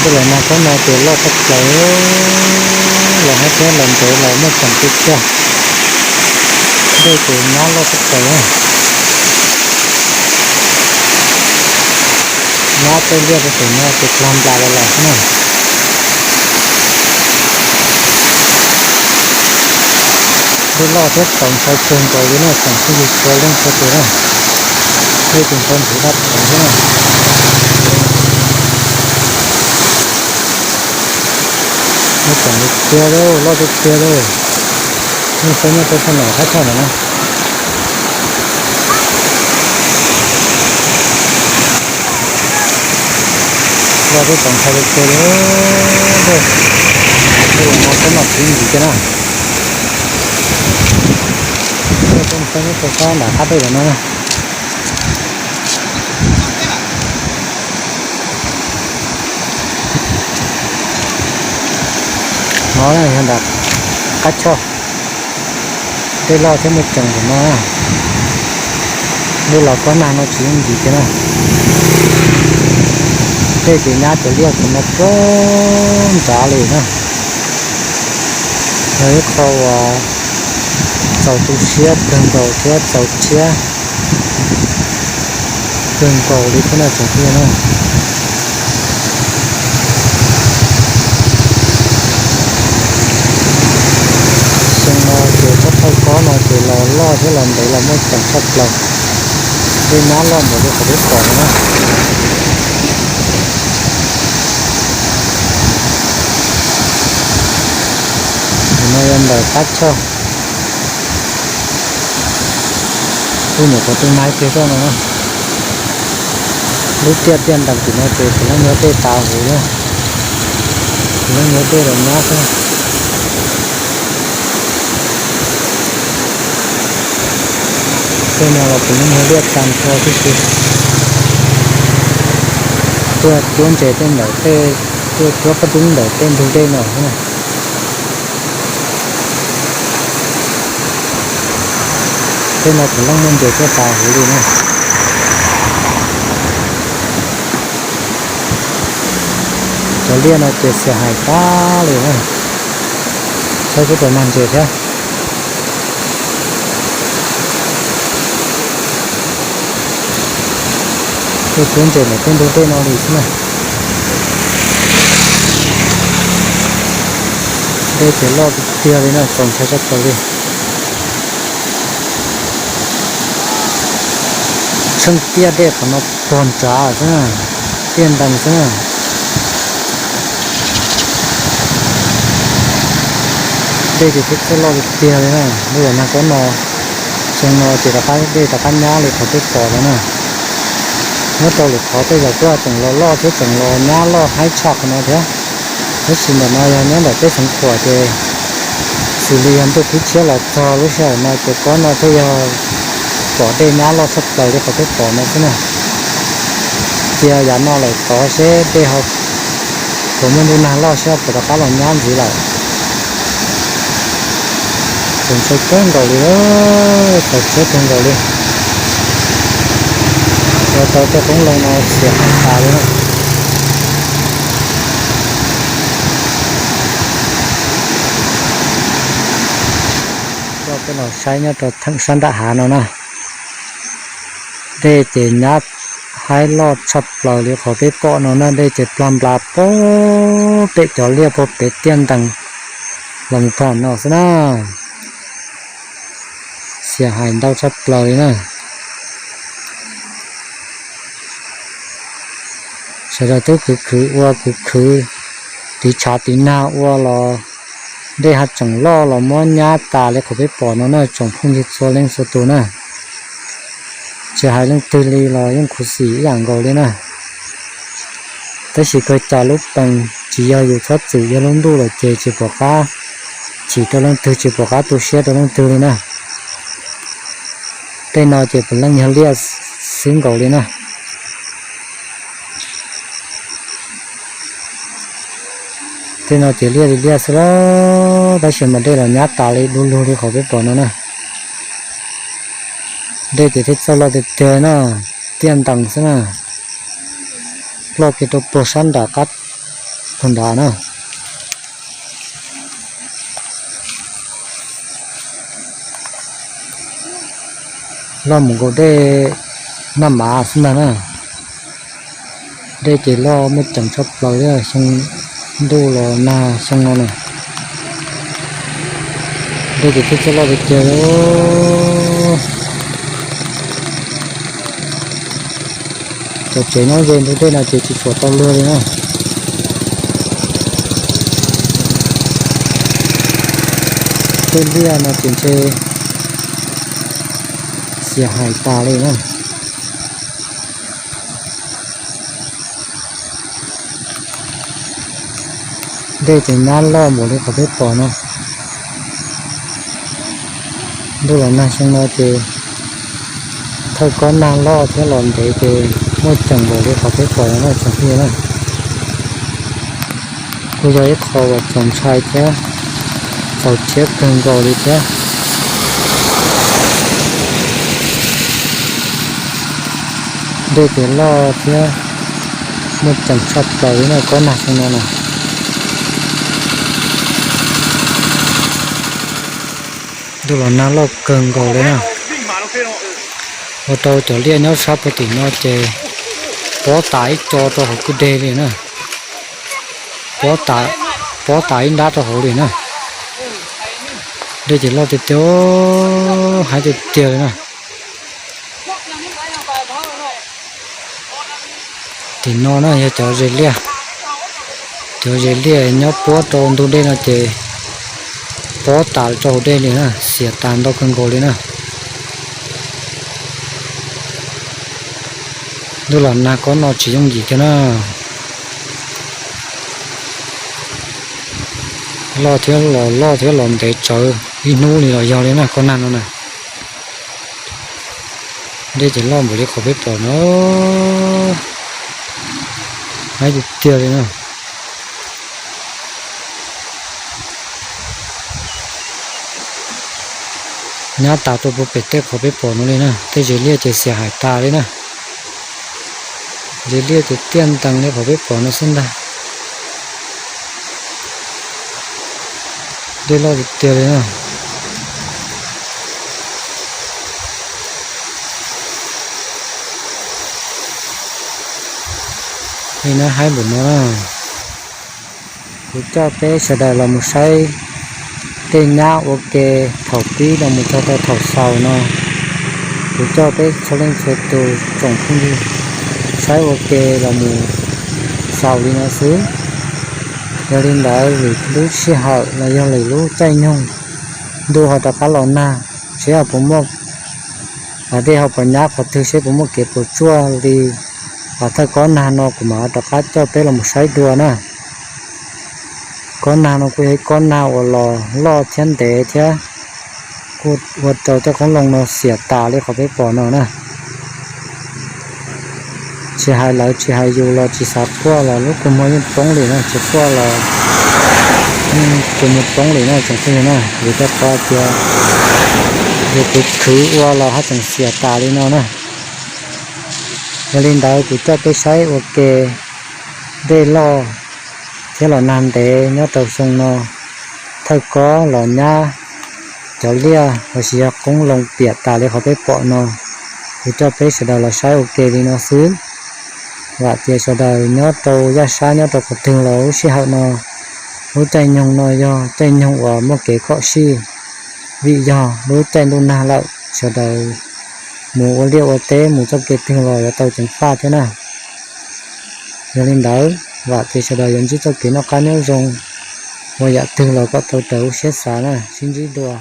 Tej los nag kob no ces loj tshaj plaws, los haib thiab los ntev los muaj tseem tiag tiag. Dej ces nyab loj tshaj plaws. Nyab tej liaj tej teb no ces plag nplas los lawm xwb na. Dej loj thiab txaus ntshai kawg nkaus li na, tsoom phooj ywg txhua leej txhua tus na. Dej ces ntxhov ntxhiv dab tsi xwb na. Muaj tseem tiag tiag li, loj tiag tiag li. Yeej saib nyob rau sab nram qab choj ntawm na. Loj thiab txaus ntshai tiag tiag li. Tej los nag kob no tsis ntsim kiag na. Tej saib nyob rau sab nram qab dej ntawm no na. No yog nram qab choj, dej loj thiab muaj tseem ntawm no. Dej los kob nag no tsis ntsim kiag na. Dej ces nyab cov liaj cov no puag nrad li na. Yog ib qho uas txaus tu siab kawg nkaus thiab txaus rhiab kawg nkaus li thiab na tsoom phooj ywg na. Xyoo no ces tsob thawj kob no ces los loj thiab los ntev los muaj tseem tshaj plaws. Dej nyab loj npaum li qhov peb pom no na. Ntawm no yog ntawm qab choj. Kuj nyuam qhuav tu nag kiag zoj no na. Lub tiaj tiaj ntees tim no ces puav leej yog dej tas huv na. Puav leej yog dej los nyab xwb. Tej no los puav leej yog liaj tag nrho tib si. Tuaj cuab ntses tej ntawm tej, tuaj cuab pob dub ntawm tej ntug dej no xwb na. Tej no puav leej muaj ntses tuaj tas huv li na. Cov liaj no ces xiam hais tag li na. Saib kuj tau mag ntses thiab. Tuaj cuab ntses ntawm tej ntug dej no li xwb na. Dej ces loj tiag tiag li na, txaus ntshai tshaj plaws li. Tsheej tiaj dej qhov no puag nrad xwb na, tiaj ntees xwb na. Dej ces thiaj txawj loj tiag tiag li na. Lub los nag kob no, xyoo no ces rov qab dej rov qab nyab li qhov peb pom no na. Nyob rau lwm qhov tej zaum kuj tseem los loj thiab tseem los nyab loj haib tshaj qhov no thiab. Tab sis ntawm no yog nyob ntawm peb xeev khuam ces xws li yog ntuj qhib tshiab los txog lub sij hawm no ces kob no thiaj yog pom dej nyab loj tshaj plaws li qhov peb pom no xwb na. Cia yav no lawm tod seb dej ho puas muaj ntuj nag loj seb ho puas rov qab los nyab ntxiv lawm. Txaus ntshai kawg nkaus li, txaus rhiab kawg nkaus li. Ua tau tej qoob loo no xiam tas li na. Coj peb los saib nyob rau theem sab nram hav no na. Dej ces nyab haib loj tshaj plaws li qhov peb pom no na, dej ces plag nplas puag pem cov liaj puag pem tiaj ntees los mus txog no xwb na. Xiam hais ntau tshaj plaws li na. Sawv daws twb khwv khwv ua khwv khwv tiv tshav tiv nag ua los dej ho tseem loj los muab nyab tas li qhov peb pom no na tsoom phooj ywg txhua leej txhua tus na. Tsis hais leej twg li los yeej khuv xim ib yam nkaus li na. Tab sis kawg cas lub pees tsis yog yus txhob txwm, yog lub ntuj lawm ces tsis pom qab chim rau leej twg, tsis pom qab tu siab rau leej twg li na. Tej no ces puav leej yog liaj xwb nkaus li na. Tej no ces liaj li liaj xwb los tab sis mas dej los nyab tas li du lug li qhov peb pom no na. Dej ces thiaj txawj loj tiag tiag na, tiaj ntees xwb na. Ploj kiag rau puag sab nram qab Thaum ntawd na, loj mus nkaus dej Naj Mav xwb ntag na. Dej ces loj muaj ceem tshaj plaws thiab, xyoo ntuj los nag xyoo no na. Dej ces thiaj txawj loj tiag tiag li. Cov tsev nyob ze ntug dej no ces tsis tshua tau luag li na. Tej liaj no ces ntshe xiam hais tas li na. Dej ces nyab loj npaum li qhov peb pom no. Ntuj los nag xyoo no ces thawj kob nag loj thiab los ntev ces muaj ceem npaum li qhov peb pom no na tsoom phooj ywg na. Kuj yog ib qho uas txaus ntshai thiab txaus rhiab kawg nkaus li thiab. Dej ces loj thiab muaj ceem tshaj plaws li na, kob nag xyoo no na. Ntuj los nag loj kawg nkaus li na. Ua rau cov liaj nyob sab puag tim no ces pob tas ib co rau hauv kwj deg li na. Pob tas ib nrab rau hauv li na. Dej ces loj tiag tiag, heev tiag tiag li na. Tim no na yog cov zes liaj, cov zes liaj nyob puab rau ntug dej no ces pob tas rau hauv dej li na, xiam tas ntau kawg nkaus li na. Ntuj los nag kob no tsis yooj yim kiag na. Loj thiab los loj thiab los ntev tsawv ib hnub li los yog li na, kob nag no na. Dej ces loj npaum li qhov peb pom no, heev tiag tiag li na. Nyab tas rau puag pem tej qhov peb pom no li na, tej zes liaj ces xiam hais tas li na. Zes liaj ces tiaj ntees li qhov peb pom no xwb ntag. Dej loj tiag tiag li na. Li na, heev npaum no na. Kuv coj peb sawv daws los mus saib tej nyab ua ke thaum pib los mus txog rau thaum xaus no. Kuv coj peb txhua leej txhua tus tsoom phooj ywg saib ua ke los mus xaus li no xwb. Yog li ntawd, lwm lub sij hawm los yog lwm lub caij nyoog ntuj ho rov qab los nag, seb ho puas muaj, dej ho puas nyab qhov twg, seb puas muaj kev puas tsuaj li thawj kob nag no, kuv mam rov qab coj peb los mus saib dua na. Kob nag no kuj yog ib kob nag uas los loj thiab ntev thiab, kuj ua rau tej qoob loo no xiam tas li qhov peb pom no na. Tsis hais lawv tsis hais yus los tsis xav quaj los lub kua muag yeej poob li na, tsis quaj los yeej kua muag poob li na tsoom phooj ywg na, vim rau qhov tias yus khwv khwv ua los haj tseem xiam tas li no na. Yog li ntawd kuv coj peb saib ua ke dej loj thiab los nag ntev nyob rau xyoo no, thawj kob los nyab cov liaj los sis yog qoob loo piam tas li qhov peb pom no. Kuv coj peb sawv daws los saib ua ke li no xwb. Vam tias sawv daws nyob rau yaj sab nyob rau qhov twg los lub sij hawm no, lub caij nyoog no yog caij nyoog uas muaj kev khom sij, vim yog lub caij ntuj nag lawm sawv daws mus ua liaj ua teb mus txoj kev twg los yuav tau ceev faj thiab na. Yog li ntawd, vam tias sawv daws yuav ntsib txoj kev noj qab nyob zoo, ua yam twg los kom tau raws lub siab xav na, sib ntsib dua.